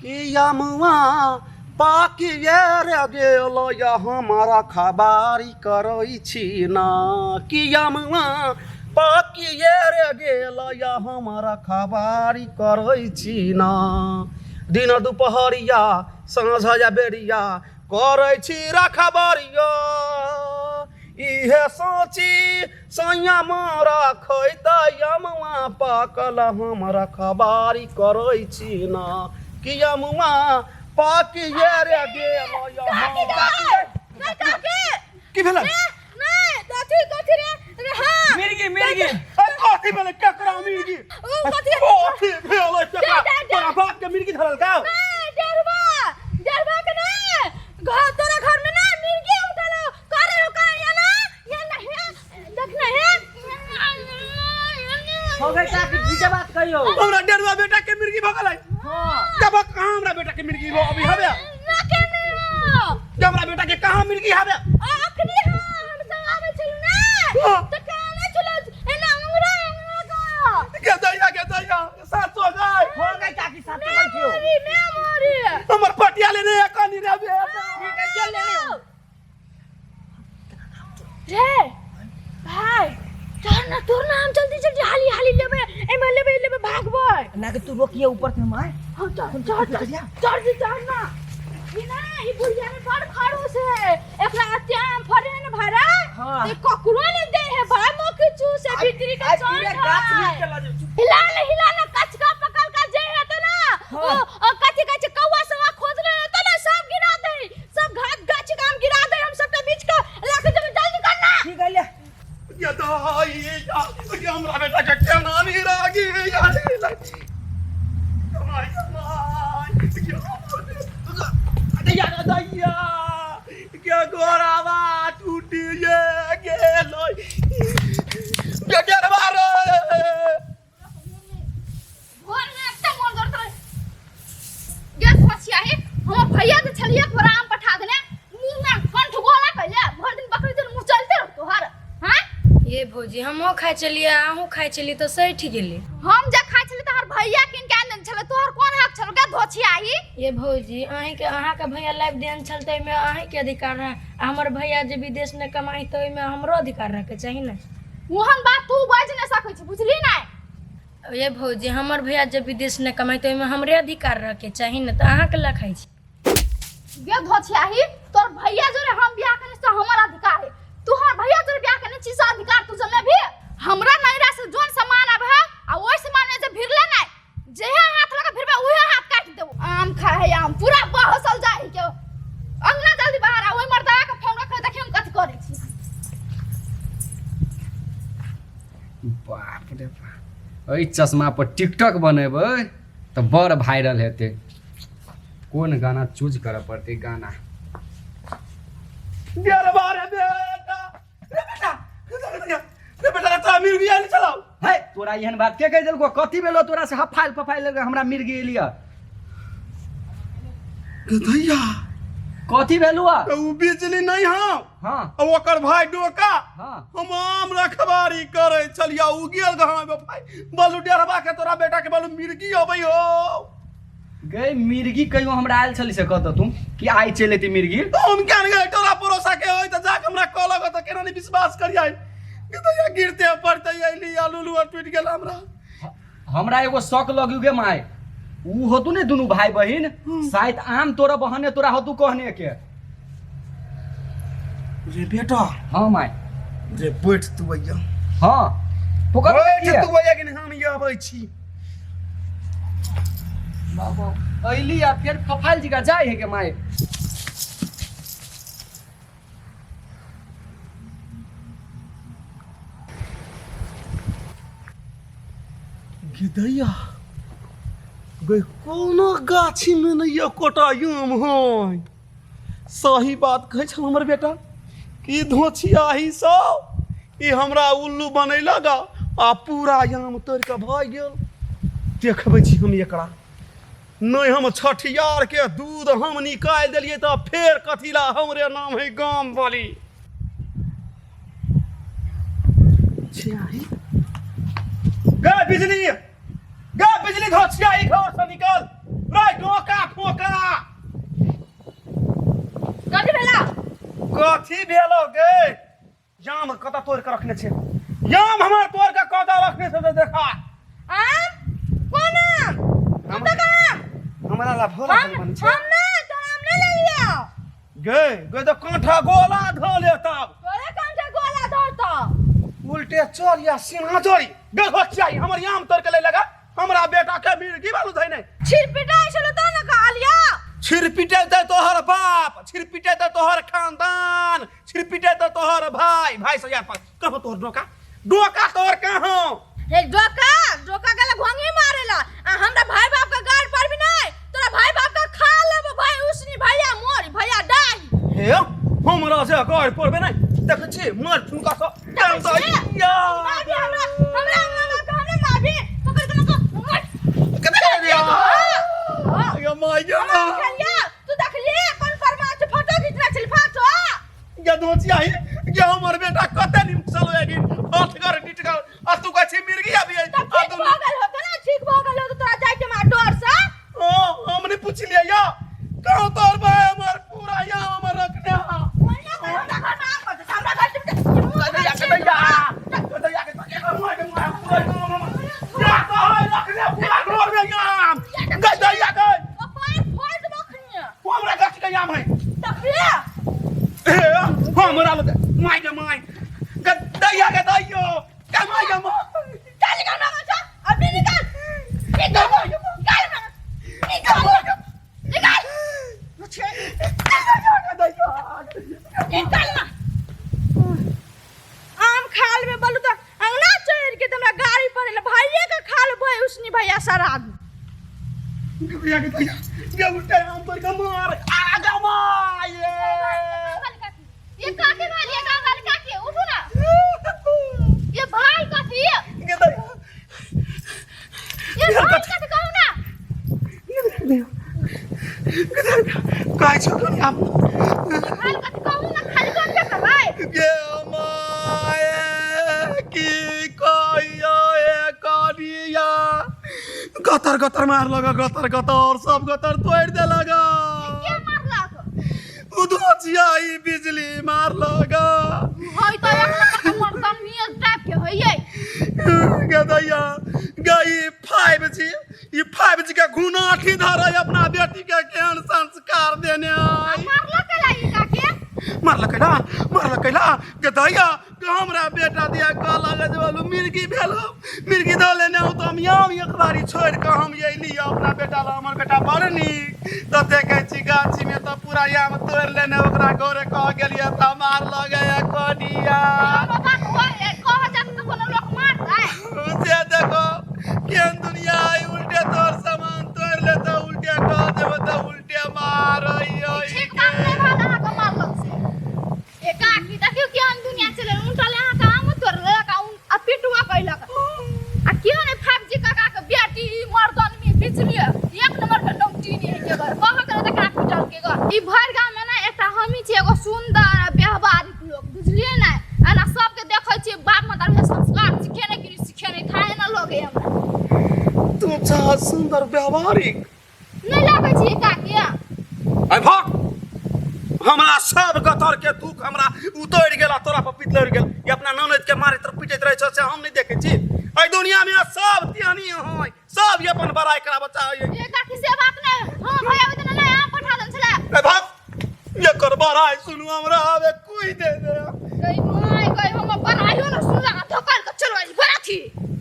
कि यमुआ पाकिए रे गेल या हमारा खबारी करै छी ना कि यमुआ पाकिए रे गेल या हमारा खबारी करै छी ना दिन दुपहरिया साँझ या बेरिया करै छी रखबरिया इहे सोची संयम रखै तऽ यमुआ पाकल हम रखबारी करै छी ना कि यमुआ पाकिए रे गेल काकी दाइ नहीं काकी की भेलै नहीं कथी कथी रे रे हां मिर्गी मिर्गी ए, कथी भेलै केकरा मिर्गी ओ कथी कथी भेलै केकरा दे, दे, दे। तोरा बाप के मिर्गी धरल का नहीं डेरवा डेरवा के नहीं घर तोरा घर में ना मिर्गी उठल हो करे हो का या ना या नहीं देखना है हो गई काकी ठीक है बात कहियो हमरा डेरवा बेटा के मिर्गी भऽ गेलै हां जब कहाँ हमरा बेटा के मिर्गी हो अभी हवे ना के ना जब हमरा बेटा के कहाँ मिर्गी हवे अखनी हां हम सब आवे छलु ना हाँ। त काना छलु एना अंगरा अंगरा का के दैया के दैया सात सौ गाय हो गई काकी साथ में बैठियो मेमोरी मेमोरी हमर पटिया लेने है कनी रे बेटा ठीक है चल ले ले रे भाई चल ना तोर ना हम जल्दी जल्दी हाली हाली लेबे एमे लेबे लेबे भागबै ना के तू रोकिए ऊपर से हम आए हाँ चल चल चल चल चल ना ई ना ई बुढ़िया में बड़ खड़ूस है एकरा अत्याम फरे न भरा हाँ। ते ककरो ने दे है भाई मोके चूस है भीतरी का आई चोर पूरा गाछ नीचे चला जाओ चुप। हिला ले हिला ले कचका पकड़ का जे है तो ना हाँ। ओ कथी कहै छै कौआ सवा खोज ले तो ना सब गिरा दे सब घात गाछ काम गिरा दे हम सबटा बीच के लाके जेबै जल्दी कर ना ठीक है ले ये दाई ये हमरा बेटा के केना नहीं रागी यार दैया दैया के गोरावा टूटी ये गेलै बेटा रे भोर में एते मोन करत रहे गेट फसिया हे हमर भैया के छलिए एक बार आम पठा देने मुंह में कंठ गोला कैले भर दिन बकरी दिन मुंह चलते रहो तोहर हां ये भौजी हमहूँ खाइ छलियै अहूँ खाइ छलियै तऽ सठि गेलै हम जे खाइ छली तोहर भैया किन के आनने छले तोहर कोन हक छलो गे धोछियाही ये भौजी अहीँके अहाँके भैया लाइफ देन छल तऽ ओहिमे अहीँके अधिकार रहै आ हमर भैया जे विदेशमे कमाइ तऽ ओहिमे हमरो अधिकार रहैके चाही ने ओहन बात तू बाजि नहि सकै छी बुझली नहि ये भौजी हमर भैया जब विदेश नहि कमाइ तऽ ओहिमे हमरे अधिकार रहके चाही ने तऽ अहाँ केला खाइ छी गे धोछियाही तोर भैया जोरे हम बियाह केने छी हमर अधिकार है तू हमर भैया जोरे बियाह केने छी से अधिकार तू जमे भी हमरा नैरा से जोन सामान आबे है आ ओइ सामान में जे भिरले नै जेहे हाथ लगा भिरबे उहे हाथ काट देबो आम खा है आम पूरा बहसल जाई के अंगना जल्दी बाहर आ ओइ मर्दावा के फोन रख देखी हम कथी करै छी बाप रे बाप एहि चश्मा पर टिकटॉक बनेबै तऽ बड़ वायरल हेतै कोन गाना चूज करऽ पड़तै गाना गेलबा रे बेटा रे बेटा रे बेटा रे तोरा मिर्गी आयल छलौ है तोरा एहन बात के कहि देलको कथी भेलो तोरा से हफाइल फफाइल हमरा मिर्गी एलिय दैया कथी भेलु उ बिजली नहीं हौ हाँ आ ओकर भाई डोका हाँ हम आम रखबारी करै छलियै उ गेल गाँव में भाई बलू डेढ़बा के तोरा बेटा के बलू मिर्गी अबै हो गई मिर्गी कहियो हमरा आयल छली से कहत तू कि आइ चलि एती मिर्गी हम क्या गए तोरा पड़ोसा के होय त जाके हमरा कहलक त केना नहीं विश्वास करियै कि दैया गिरते पड़ते अइली आलू लुआ टूटि गेल हमरा हमरा एगो शौक लगियो गे माय ऊ होतू ने दुनू भाई बहिन शायद आम तोरा बहने तोरा होतू कहने के रे बेटा हाँ माय रे बैठ तू भैया हाँ तू कब बैठ तू भैया कि हम ये अबै छी अइली आ फेर फफाइल जी का जाय है के माय गिदैया गई कोनो गाछी में नहीं एकोटा आम है सही बात कहै छल हमर बेटा कि धोछियाही सब ई हमरा उल्लू बनैलक आ पूरा आम तोड़ि कऽ भऽ गेल देखबै छी हम एकरा नहि हम छठियार के दूध हम निकालि देलियै तऽ फेर कथी ला हमरे नाम है गाम वाली छियाही गे बिजली गे बिजली धो छियाही घर से निकल रे डोका खोज आम कतऽ तोड़ के रखने छै आम हमर तोड़ के कतऽ रखने छै से देखा आम कोन आम कतऽ का आम हमरा ला भोला हम बन छै हम ना तोरा आम नहीं ले लियो गे गे तऽ कांठा गोला धो ले तब तोरे कांठा गोला धरतो उल्टे चल या सीना चोरी देखो चाही हमर आम तोड़ के ले लगा हमरा बेटा के मिर्गी बालू धैने छिरपिटा छलो त न कहलियो छिरपिटे ते तोहर बाप छिरपिटे ते तोहर खानदान छिरपिटे ते तोहर भाई भाई से यार पर कहो तोहर डोका डोका तोहर कहाँ हे डोका डोका गेला घोंगी मारेला आ हमरा भाई बाप का गाड़ पर भी नहीं तोरा भाई बाप का खा लेबो भाई उसनी भैया मोर भैया डाही हे हमरा से गाड़ पड़बे नहीं देखै छी मार ठुनका सँ मारबी हमरा हमरा हमरा का हमरा मारबी पकड़ के लगा कते या माय हमरा खेलिया तू देखली कोन परमाच फोटो खींचना छल फोटो गदोचिया ही गे हमर बेटा कते निक चलो एगिन अठगर निटगर आ तू कहै छी मिर्गी आबि तब ठीक भऽ गेल होतो ना ठीक भऽ गेल होतो तोरा जाय के मार डर से ओ हम नहीं पूछ लिया या कहूं तोर भाई हमर पूरा या हमर रखने हा हमरा घर में आम करते हमरा घर में दैया के दैया दैया के दैया के मार पूरा या तो है रखने पूरा घर में याम गई दैया के कपार फोड़ देबो खनिया हमरा गाछ के याम है देखलिए ए हमरा लग my के my दैया के दैयो के my के my चल निकल हमरा घर से अभी निकल निकल निकल निकल निकल निकल ना आम खाल में बोलू तो अंगना चढ़ के हमरा गाड़ी पड़े भाइये के खाल भाई उसनी भैया सारा आदमी दैया के दैया गे उल्टे आम तोड़ के मार आ गे my ये काके भाई ये का गाल काके उठो ना ये भाई कथी गे दैया ये भाई कथी कहू ना कहै छौ कनी आब भाई कथी कहू ना खाली कर के करबै गे my की कहियो ए कनिया गतर गतर मार लगा गतर गतर सब गतर तोड़ दे लगा के मारलक उधोचिया ई बिजली मार लगा होय तो एक नंबर के मर्दन नियर टाइप के होइए गदैया गई 5G ई 5G के घुनाठी धरे अपना बेटी के केहन संस्कार देने आई मारलक ला ई काके मारलकै ना मारलकै ना गदैया के हमरा बेटा दिया कहलक जे बोलू मिर्गी भेल हौ मिर्गी धऽ लेने हौ तऽ हम याम एक बारी छोड़ि कऽ हम अयली अपना बेटा लग हमर बेटा बड़ नीक तऽ देखै छी गाछीमे तऽ पूरा याम तोड़ि लेने ओकरा घरे कह गेलियै तऽ मार लगैया कनिया कोनो बात होय कह जात तऽ कोनो लोक मारतै से देखो केहन दुनिया आई उल्टे तोर सामान तोड़ लेता उल्टे कह देबो तऽ उल्टे मारैया ठीक बात नहि भेल अहाँके मारलक से ए काकी देखियौ केहन दुनिया चलै उनटल अहाँके आम तोड़लक आ आ पिटुआ कैलक आ केहन है 5G काका के बेटी ई मर्दन में बिजली एक नंबर के नौटीनी है के घर कह के तऽ एकरा पिटल के घर ई भरि गाँव में ना एकटा हमही छी एगो सुंदर आ व्यवहारिक लोक बुझलियै ने एना सबके देखै छियै बाप मतारी के संस्कार सिखेने कि सिखेने थाहे ना लगे हमरा तू चाह सुंदर व्यवहारिक नहि लगै छी काकी अरे भाग हमरा सब गतर के दुख हमरा उतरि गेल आ तोरा पर पितलरि गेल ई अपना ननद के मारैत रह पीटैत रहै छौ से हम नहि देखै छी एहि दुनिया में सब तिहनी होय सब ई अपन बड़ाई कराबऽ चाहैए ये काकी से बात नहि हां भैया ओहि दिन नहि आम पठा देने छलै अरे भाग एकर बड़ाई सुनू हमरा आबे कोई दे दे गई माँ